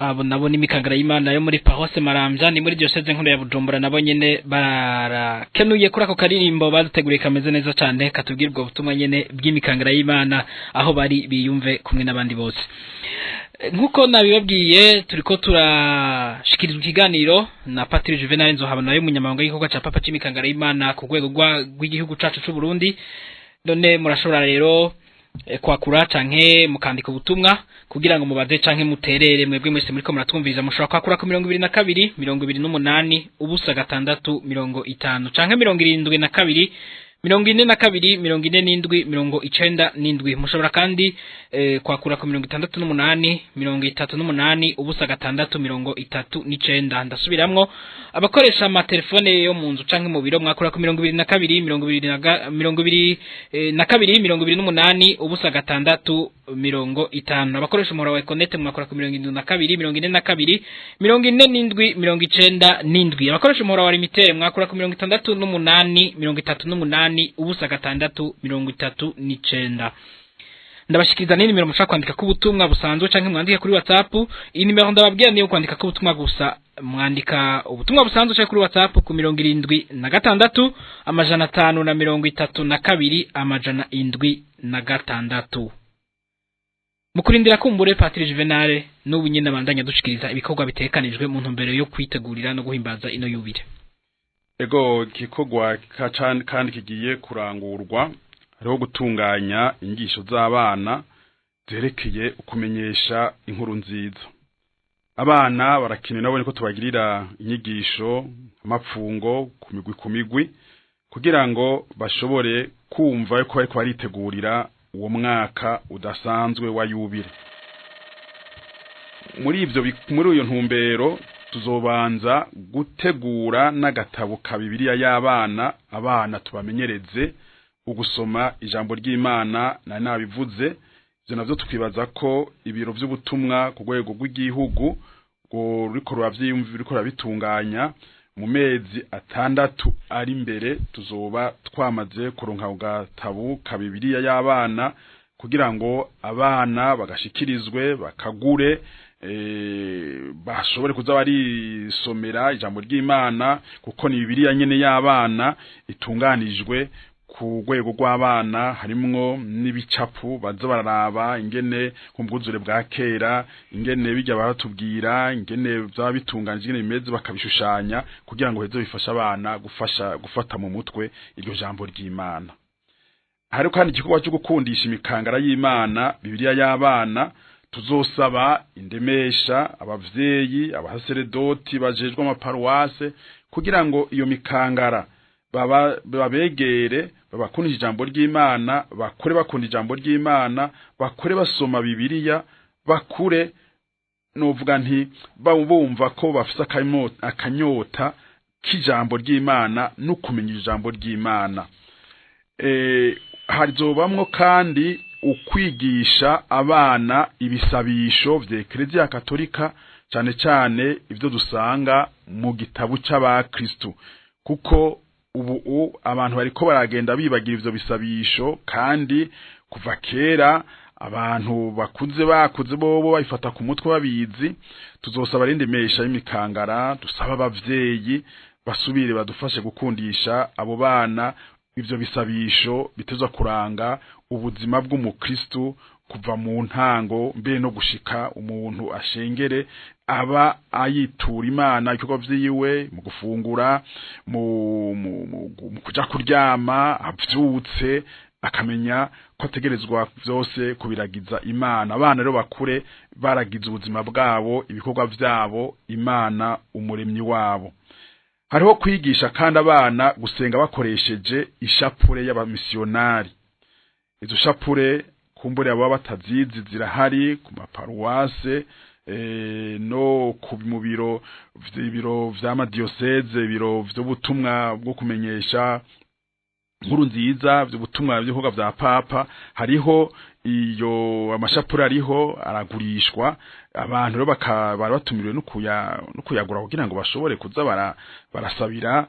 Abo nabo n'imikangara y'Imana yo muri Paroisse Maramvya ni muri diocese nkuru ya Bujumbura, nabo nyene barakenuye kuri ako karirimbo baduteguriye kameze neza cyane, katubwira ubwo butumwa nyene bw'imikangara y'Imana aho bari biyumve kumwe n'abandi bose. Nkuko nabibabwiye, turiko turashikirizwa ikiganiro na Patiri Juvenal Nzohabona, nawe munyamabanga w'igikorwa ca Papa c'imikangara y'Imana ku rwego rw'igihugu cacu c'u Burundi. None murashobora rero kwakura canke mukandika ubutumwa kugira ngo mubaze canke muterere. Mwebwe mwese muriko muratwumviriza mushobora kwakura ku 22 28 0 6 50 canke 72 42 47 97. Mushobora kandi kwakura ku 68 38 0 6 39. Ndasubiramwo, abakoresha amatelefone yo mu nzu canke mu biro mwakura ku 22 22 28 0 6 50. Abakoresha umuhora wa Econet mwakura ku 72 42 47 97. Abakoresha umuhora wa Limitel mwakura ku 68 38 0 6 39. Ndabashikiriza ni nimero mushaka kwandika ku butumwa busanzwe canke mwandike kuri WhatsApp. Iyi nimero ndababwira niyo kwandika ku butumwa gusa. Mwandika ubutumwa busanzwe canke kuri WhatsApp ku 76 532 706. Mukurindira kumbure Patiri Juvenal n'ubu nyene abandanya dushikiriza ibikorwa bitekanijwe mu ntumbero yo kwitegurira no guhimbaza ino yubire. Ego, igikorwa kandi kigiye kurangurwa hariho gutunganya inyigisho z'abana zerekeye ukumenyesha inkuru nziza. Abana barakeneye nabo niko tubagirira inyigisho, amapfungo ku migwi ku migwi, kugira ngo bashobore kumva yuko bariko baritegurira uwo mwaka udasanzwe wa yubile. Muri ivyo muri iyo ntumbero tuzobanza gutegura n'agatabo ka Bibiliya y'abana, abana tubamenyereze ugusoma ijambo ry'Imana. Nari nabivuze, ivyo navyo tukibaza ko ibiro vy'ubutumwa ku rwego rw'igihugu ngo ruriko ruravyiyumva, ruriko rurabitunganya. Mu mezi 6 ari imbere tuzoba twamaze kuronka ako gatabo ka Bibiliya y'abana, kugira ngo abana bagashikirizwe, bakagure, bashobore kuza barisomera ijambo ry'Imana, kuko ni Bibiliya nyene y'abana itunganijwe ku rwego rw'abana. Harimwo n'ibicapu baza bararaba ingene ku bwuzure bwa kera, ingene bijya baratubwira ingene byaba bitunganije, ingene bimeze, bakabishushanya kugira ngo heze bifashe abana gufasha gufata mu mutwe iryo jambo ry'Imana. Hari kandi igikorwa cyo gukundisha imikangara y'Imana Bibiliya y'abana. Tuzosaba indemesha, abavyeyi, abasaseredoti bajejwe amaparuwase, kugira ngo iyo mikangara babegere, babakundisha ijambo ry'Imana, bakure bakunda ijambo ry'Imana, bakure basoma Bibiliya, bakure novuga nti bumva ko bafise akanyota k'ijambo ry'Imana no kumenya ijambo ry'Imana. Harizobamwo kandi ukwigisha abana ibisabisho vya Eklezia Katolika, cane cane ivyo dusanga mu gitabo c'abakristu, kuko ubu abantu bariko baragenda bibagira ivyo bisabisho, kandi kuva kera abantu bakuze bakuze bobo babifata ku mutwe babizi. Tuzosaba rindi mesha y'imikangara, dusaba abavyeyi basubire badufashe gukundisha abo bana ivyo bisabisho bitezwa kuranga ubuzima bw'umukristu kuva mu ntango mbere no gushika umuntu ashengere, aba ayitura Imana ibikorwa vyiwe mu gufungura, mu kuja kuryama, avyutse akamenya ko ategerezwa vyose kubiragiza Imana. Abana rero bakure baragize ubuzima bwabo, ibikorwa vyabo, Imana umuremyi wabo. Hariho kwigisha kandi abana gusenga bakoresheje ishapure y'abamisiyonari. Izo shapure kumbure abo batazizi zirahari ku maparuwase, no ku mu biro ibiro vy'amadiyoseze, ibiro vy'ubutumwa bwo kumenyesha nkuru nziza, vy'ubutumwa vy'ibikorwa vya Papa. Hariho iyo amashapure ariho aragurishwa, abantu rero bakaba batumiriwe no kuyagura kugira ngo bashobore kuza barasabira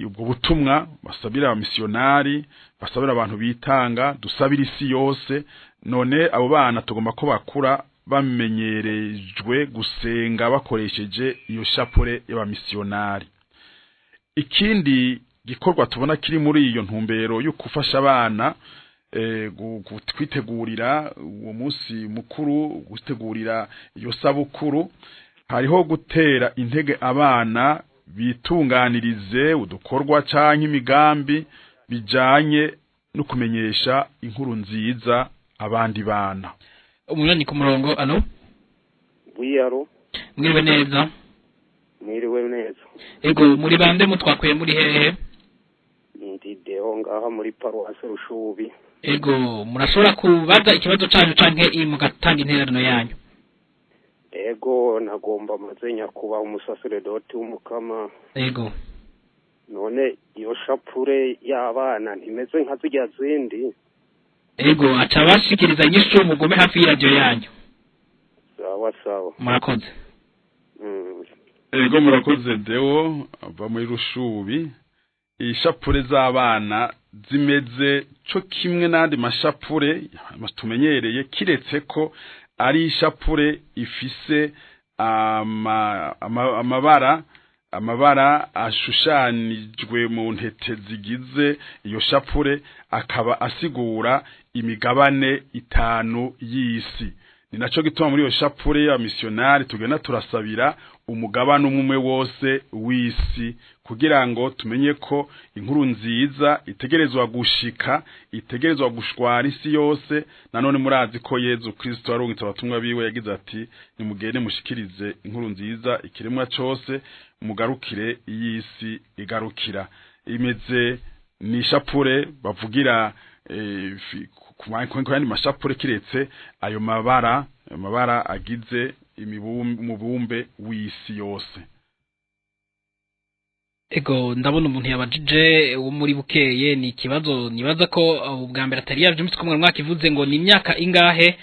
ubwo butumwa, basabira abamisiyonari, basabira abantu bitanga, dusabira isi yose. None abo bana tugomba ko bakura bamenyerejwe gusenga bakoresheje iyo shapure y'abamisiyonari. Ikindi gikorwa tubona kiri muri iyo ntumbero yo gufasha abana kwitegurira uwo munsi mukuru, gutegurira iyo sabukuru, hariho gutera intege abana bitunganirize udukorwa canke imigambi bijanye no kumenyesha inkuru nziza abandi bana. Umunywanyi ku murongo, allo? Oui, allo? Mwiriwe neza. Mwiriwe neza. Ego, muri bande mutwakuye muri hehe? Ndi Deo ngaha muri paruwasi Rushubi. Ego, murashobora kubaza ikibazo canyu canke mugatanga intererano yanyu. Ego, nagomba maze nyakuba umusaseredoti w'umukama. Ego. None iyo shapure y'abana ntimeze nka zirya zindi? Ego, aca bashikiriza inyishu, mugume hafi y'iradiyo yanyu. Sawa sawa. Murakoze. Ego, murakoze Deo ava muri Rushubi. Ishapure z'abana zimeze co kimwe n'andi mashapure tumenyereye, kiretse ko ari ishapure ifise amabara ashushanijwe mu ntete zigize iyo shapure, akaba asigura imigabane 5 y'isi. Ni naco gituma muri iyo shapure ya missionari tugenda turasabira umugabane umwe wose w'isi, kugira ngo tumenye ko inkuru nziza itegerezwa gushika, itegerezwa gushwara isi yose. Nanone murazi ko Yezu Kristo arungitse abatumwa biwe, yagize ati nimugende mushikirize inkuru nziza ikiremwa cose, mugarukire iy'isi igarukira. Imeze ni shapure bavugira ku yandi mashapure, kiretse ayo mabara agize umubumbe w'isi yose. Ego, ndabona umuntu yabajije wo muri Bukeye, ni ikibazo nibaza ko ubwa mbere atari yavyumvise ko mwaka ivuze ngo ni imyaka ingahe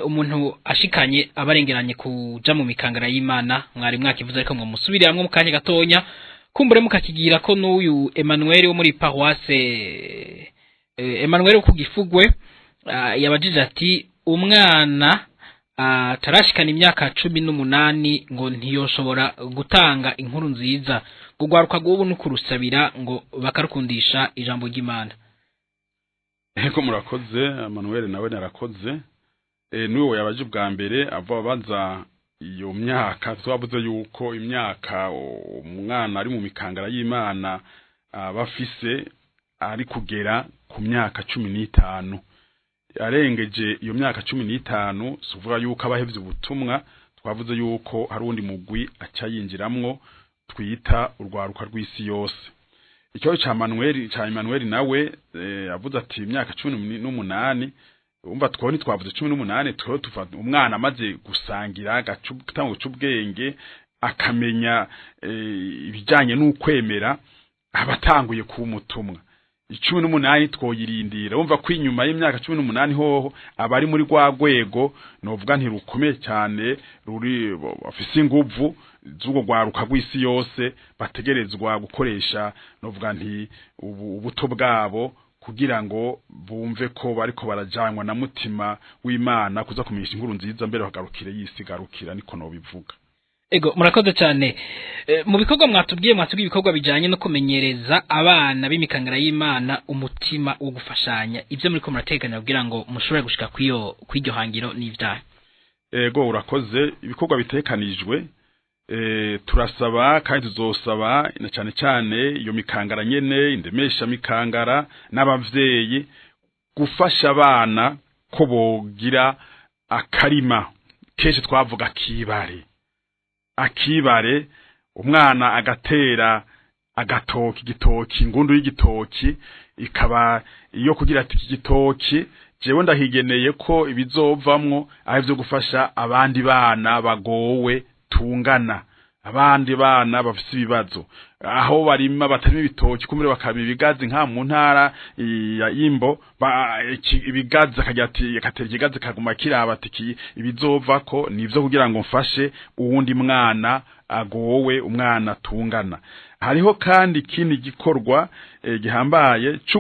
umuntu ashikanye abarengeranye kuja mu mikangara y'Imana. Mwari mwakivuze ariko ngo musubire hamwe mu kanya gatonya, kumbure mukakigira ko n'uyu Emmanuel wo muri paroisse Emmanuel wo kugifugwe yabajije ati umwana atarashikana imyaka 18 ngo ntiyoshobora gutanga inkuru nziza, gugwaruka gubu nukurusabira ngo bakarukundisha ijambo ry'Imana. Ego, murakoze Emmanuel, nawe narakoze. Nuwo yabaje bwa mbere ava baza iyo myaka, twavuze yuko imyaka umwana ari mu mikangara y'Imana abafise ari kugera ku myaka 15. Arengeje iyo myaka 15 suvuga yuko abahevye ubutumwa, twavuze yuko hari undi mugwi aca yinjiramwo twita urwaruka rw'isi yose. Icyo ca Emmanuel nawe avuze ati imyaka 18, umva twoni twavuze 18, twe tuva umwana amaze gusangira gutanga ubwenge akamenya ibijanye n'ukwemera, abatanguye ku mutumwa. 18 twoyirindira, umva ko inyuma y'imyaka 18 hoho abari muri rwa rwego novuga ntirukomeye cyane, ruri bafise inguvu z'ubwo rwaruka rw'isi yose, bategerezwa gukoresha novuga nti ubuto bwabo kugira ngo bumve ko bariko barajanwa na mutima w'Imana kuza kumenyesha inkuru nziza mbere bagarukire y'isi garukira, niko no bivuga. Ego, murakoze cyane. Mu bikorwa mwatubwiye ibikorwa bijanye no kumenyereza abana b'imikangara y'Imana umutima wo gufashanya, ivyo muri ko murateganya kugira ngo mushobore gushika kwiyo kwiryo hangiro n'ivyaha. Ego, urakoze. Ibikorwa bitekanijwe turasaba kandi tuzosaba na cyane cyane iyo mikangara nyene, indemesha mikangara n'abavyeyi gufasha abana ko bogira akarima. Kenshi twavuga akibare, umwana agatera agatoki, igitoki, ingundu y'igitoki ikaba iyo kugira ati igitoki jewe ndahigeneye ko ibizovamwo ari byo gufasha abandi bana bagowe tungana, abandi bana bafise ibibazo, aho barima batarima ibitoki kumure bakaba ibigazi nka mu ntara ya Imbo, ibigazi akagira ati akatera ikigazi kaguma kiraba ati ibizovako nivyo kugira ngo mfashe uwundi mwana agowe, umwana tungana. Hariho kandi ikindi gikorwa gihambaye cyo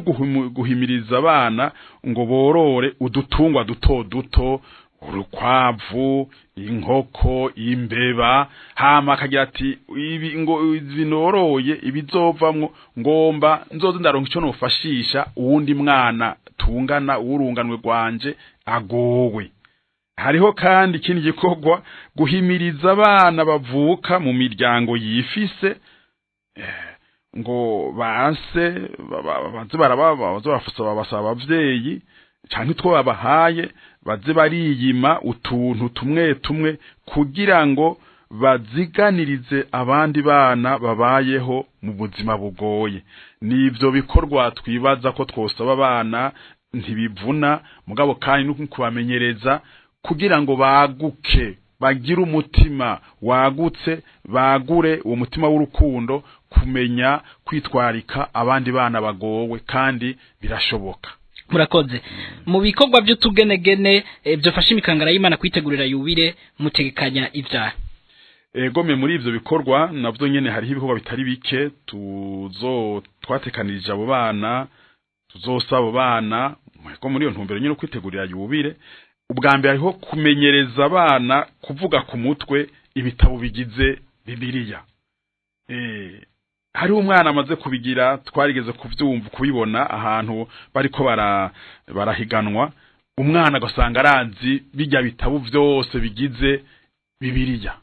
guhimiriza abana ngo borore udutungwa duto duto, Urukwavu, inkoko, imbeba, hama akagira ati ibi ngo binoroye ibizovamwo ngomba nzoze ndaronka ico nofashisha uwundi mwana tungana uwurunganwe rwanje agowe. Hariho kandi ikindi gikorwa, guhimiriza abana bavuka mu miryango yifise, ngo banse baze barababa, baze barafusaba, basaba abavyeyi canke utwo babahaye, baze bariyima utuntu tumwe tumwe kugira ngo baziganirize abandi bana babayeho mu buzima bugoye. Nivyo bikorwa twibaza ko twosaba abana, ntibivuna mugabo kandi no kubamenyereza kugira ngo baguke, bagire umutima wagutse, bagure uwo mutima w'urukundo, kumenya kwitwarika abandi bana bagowe, kandi birashoboka. Murakoze. Mu bikorwa by'utugenegene byofasha imikangara y'Imana kwitegurira yubire, mutegekanya ivyaha? Egome, muri ivyo bikorwa navyo nyene hariho ibikorwa bitari bike tuzo twatekanirije abo bana, tuzosaba abo bana ko muri iyo ntumbero nyene kwitegurira yubire. Ubwa mbere hariho kumenyereza abana kuvuga ku mutwe ibitabo bigize Bibiliya. Hariho umwana amaze kubigira, twarigeze kuvyumva kubibona ahantu bariko barahiganwa, umwana agasanga arazi bijya bitabo vyose bigize Bibiliya.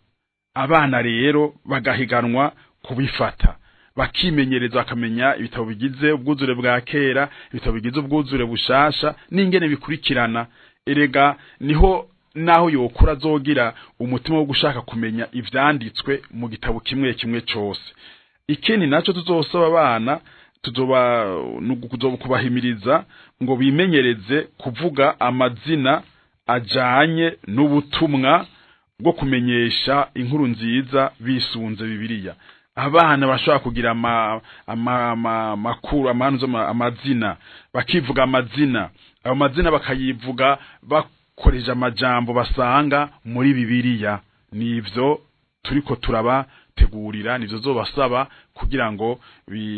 Abana rero bagahiganwa kubifata, bakimenyereza, bakamenya ibitabo bigize ubwuzure bwa kera, ibitabo bigize ubwuzure bushasha n'ingene bikurikirana. Erega niho naho yokura azogira umutima wo gushaka kumenya ivyanditswe mu gitabo kimwe kimwe cose. Ikindi naco tuzosaba abana, tuzoba nukuzoba kubahimiriza ngo bimenyereze kuvuga amazina ajanye n'ubutumwa bwo kumenyesha inkuru nziza bisunze Bibiliya. Abana bashobora kugira makuru amanuzo amazina, bakivuga amazina, ayo mazina bakayivuga bakoreje amajambo basanga muri Bibiliya. Nivyo turiko turabategurira, nivyo zobasaba kugira ngo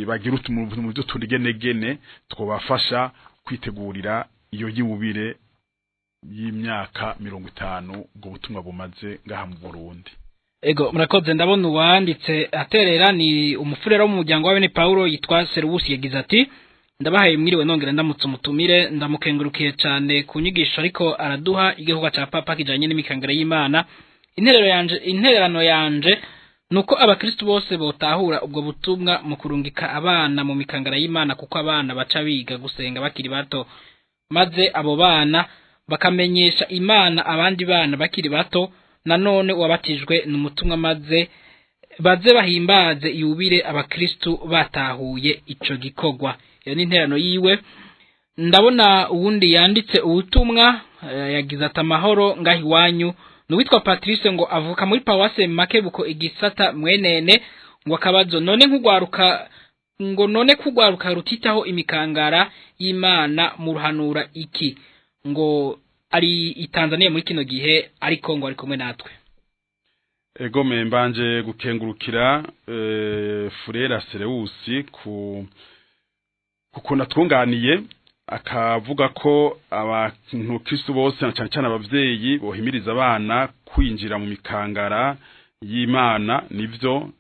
bagire utuntu tugenegene twobafasha kwitegurira iyo yubire y'imyaka 50 ubwo butumwa bumaze ngaha mu Burundi. Ego, murakoze. Ndabona uwanditse aterera ni umufurero wo mu muryango wa bene Paulo yitwa Serubusi, yagize ati: ndabahaye mwiriwe, nongera ndamutse umutumire, ndamukengurukiye cyane ku nyigisho ariko araduha igikorwa ca Papa kijanye n'imikangara y'Imana. Intererano yanje nuko abakristo bose botahura ubwo butumwa mu kurungika abana mu mikangara y'Imana, kuko abana baca biga gusenga bakiri bato, maze abo bana bakamenyesha Imana abandi bana bakiri bato. Nanone uwabatijwe n'umutumwa, maze baze bahimbaze yubire abakristu batahuye ico gikorwa. Iyo ni interano yiwe. Ndabona uwundi yanditse ubutumwa, yagize ati: amahoro ngaho iwanyu, nuwitwa Patrice, ngo avuka muri Pawase Makebuko, igisata Mwenene, ngo akabazo none nk'ugwaruka, ngo none kugwaruka rutitaho imikangara y'Imana muruhanura iki? Ngo ari i Tanzania muri kino gihe, ariko ngo ari kumwe natwe. Egome, mbanje gukengurukira Furera Sereusi ku kuko natwunganiye, akavuga ko abantu Kristo bose na cyane cyane abavyeyi bohimiriza abana kwinjira mu mikangara y'Imana. Nivyo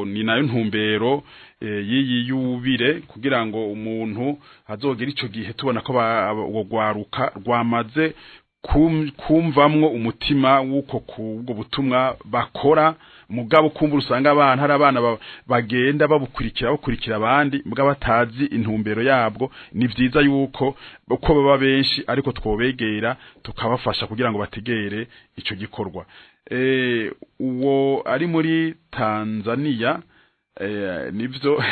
ni nayo ntumbero y'iyi yubire, kugira ngo umuntu azogera ico gihe tubona ko uwo gwaruka rwamaze kumvamwo umutima w'uko kubwo butumwa bakora. Mugabo kumva usanga abana, hari abana bagenda babukurikira bakurikira abandi mugabo batazi intumbero yabwo. Ni vyiza yuko uko baba benshi ariko twobegera tukabafasha kugira ngo bategere ico gikorwa. Uwo ari muri Tanzania, nivyo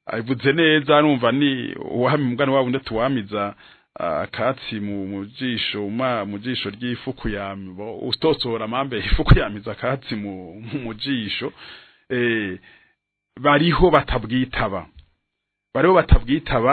avuze neza, numva ni uwami mugani wabo ndatuwamiza akatsi mu jisho, mu jisho ry'ifuku yamibo ustotsora mambe ifuku yamiza akatsi mu jisho. Bariho batabwitaba,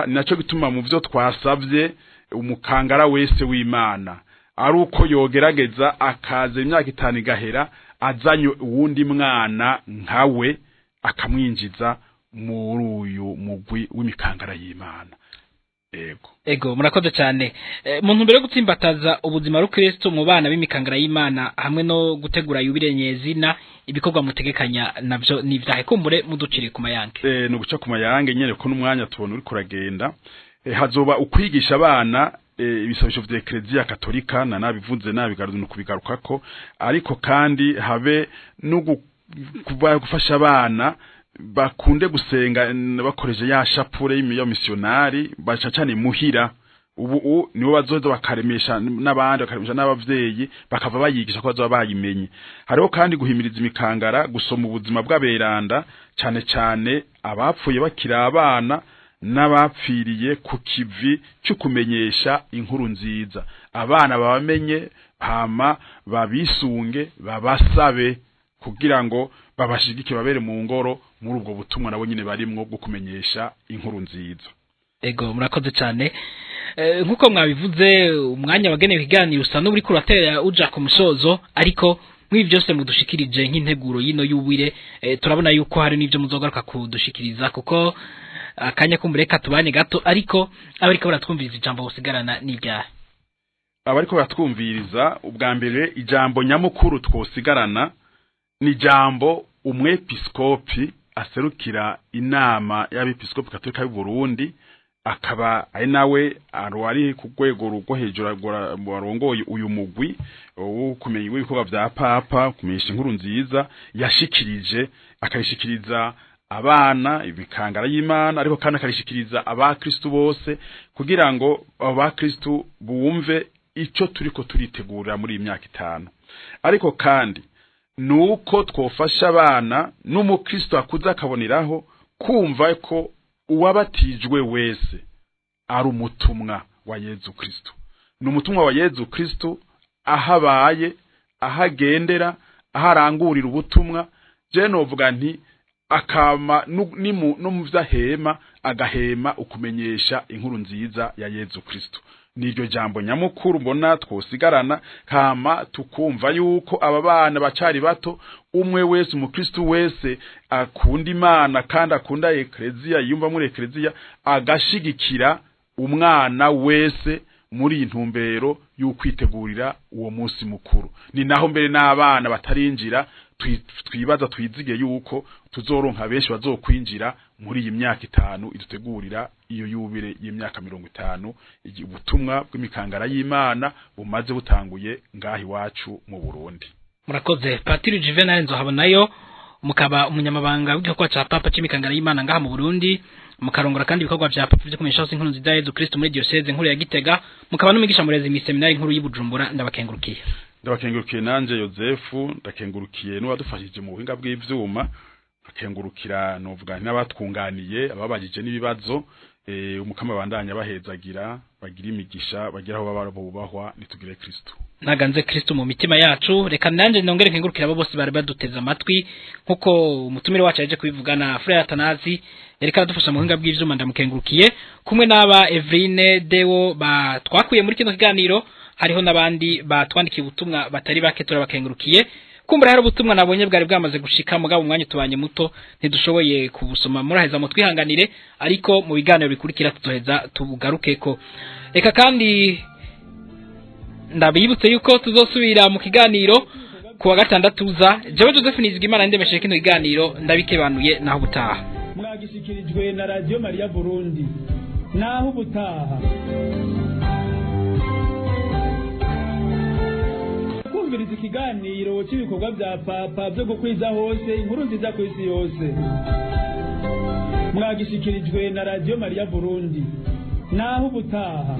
naco gituma mu vyo twasavye umukangara wese w'Imana ari uko yogerageza akaza imyaka 5 igahera azanye uwundi mwana nkawe, akamwinjiza muri uyu mugwi w'imikangara y'Imana. Ego. Ego, murakoze cyane. Mu ntumbero yo gutsimbataza ubuzima rukristo mu bana b'imikangara y'Imana hamwe no gutegura yubile nyezina, ibikorwa mutegekanya navyo ni ivyahe? Kumbure muduciriye ku mayange. Ni uguca ku mayange nyene ko n'umwanya tubona uriko uragenda. Hazoba ukwigisha abana ibisabisho vya Eklezia Katolika, na nabivuze nabigaruka no kubigarukako, ariko kandi habe no gufasha abana bakunde gusenga bakoreje ya shapure y'imiyo missionari baca cyane muhira. Ubu nibo bazoza bakaremesha n'abandi, bakaremesha n'abavyeyi, bakava bayigisha ko bazoba bayimenye. Hariho kandi guhimiriza imikangara gusoma ubuzima bw'aberanda, cane cane abapfuye bakiri abana n'abapfiriye ku kivi cyo kumenyesha inkuru nziza. Abana babamenye, hama babisunge, babasabe kugira ngo babashigike, babere mu ngoro muri ubwo butumwa nabo nyine barimwo bwo kumenyesha inkuru nziza. Ego, murakoze cyane. Nkuko mwabivuze, umwanya wagenewe ikiganiro usa n'uri kuratera uja ku musozo, ariko mw'ibi byose mudushikirije nk'integuro y'ino yubile, turabona yuko hari n'ibyo muzogaruka kudushikiriza, kuko akanya kumureka tubanye gato, ariko abariko baratwumviriza, ijambo bosigarana n'ibyaha? Abariko baratwumviriza, ubwa mbere ijambo nyamukuru twosigarana ni ijambo umwepiskopi aserukira inama y'abepiskopi katolika y'u Burundi, akaba ari nawe ari ku rwego rwo hejuru warongoye uyu mugwi wo kumenya ibikorwa vya papa kumenyesha inkuru nziza, yashikirije, akayishikiriza abana imikangara y'Imana, ariko kandi akarishikiriza abakristu bose, kugira ngo abo bakristu bumve ico turiko turitegura muri iyi myaka 5. Ariko kandi nuko twofasha abana n'umukristo akuze akaboneraho kumva ko uwabatijwe wese ari umutumwa wa Yezu Kristo. Ni umutumwa wa Yezu Kristo ahabaye, ahagendera, aharangurira ubutumwa. Je novuga nti akama no mu vyahema agahema ukumenyesha inkuru nziza ya Yezu Kristo. Niryo jambo nyamukuru mbona twosigarana, kama tukumva yuko aba bana bacari bato, umwe wese umukristo wese akunda Imana kandi akunda Eklezia, yumva muri Eklezia, agashigikira umwana wese muri intumbero y'ukwitegurira uwo munsi mukuru. Ni naho mbere n'abana batarinjira twibaza twizige yuko tuzoronka benshi bazokwinjira muri iyi myaka 5 idutegurira iyo yubile y'imyaka 50, ubutumwa bw'imikangara y'Imana bumaze butanguye ngahi iwacu mu Burundi. Murakoze, Patiri Juvenal Nzohabonayo, mukaba umunyamabanga w'igikorwa ca Papa c'imikangara y'Imana ngaha mu Burundi, mukarongora kandi ibikorwa vya Papa vyo kumenyesha hose inkuru nziza ya Yezu Kristo muri diocese nkuru ya Gitega, mukaba n'umwigisha murezi mw'iseminari nkuru y'i Bujumbura. Ndabakengurukiye. Ndabakengurukiye nanje Yozefu, ndakengurukiye n'uwadufashije mu buhinga bw'ivyuma, ndakengurukira novuga n'abatwunganiye, ababajije n'ibibazo. Umukama bandanya bahezagira, bagira imigisha, bagira aho baba bubahwa. Nitugire Kristo. Naganze Kristo mu mitima yacu. Reka nanje nongere nkengurukira abo bose bari baduteze amatwi, nkuko umutumire wacu yaje kubivugana, Frère Atanazi yariko aradufasha mu buhinga bw'ivyuma, ndamukengurukiye, kumwe n'aba Evrine Deo batwakuye muri kino kiganiro. Hariho n'abandi batwandikiye ubutumwa batari bake, turabakengurukiye. Kumbura hari ubutumwa nabonye bwari bwamaze gushika, mugabo umwanya tubanye muto ntidushoboye kubusoma, muraheza mutwihanganire, ariko mu biganiro bikurikira tuzoheza tubugarukeko. Reka kandi ndabibutse yuko tuzosubira mu kiganiro kuwa gatandatu uza. Jewe Joseph Nizigimana ndemesheje kino kiganiro, ndabikebanuye, naho ubutaha. Mwagishikirijwe na Radio Maria Burundi. Naho ubutaha. Kumviriza ikiganiro cy'ibikorwa bya Papa byo gukwiza hose inkuru nziza ku isi yose, mwagishikirijwe na Radio Maria Burundi. Naho ubutaha.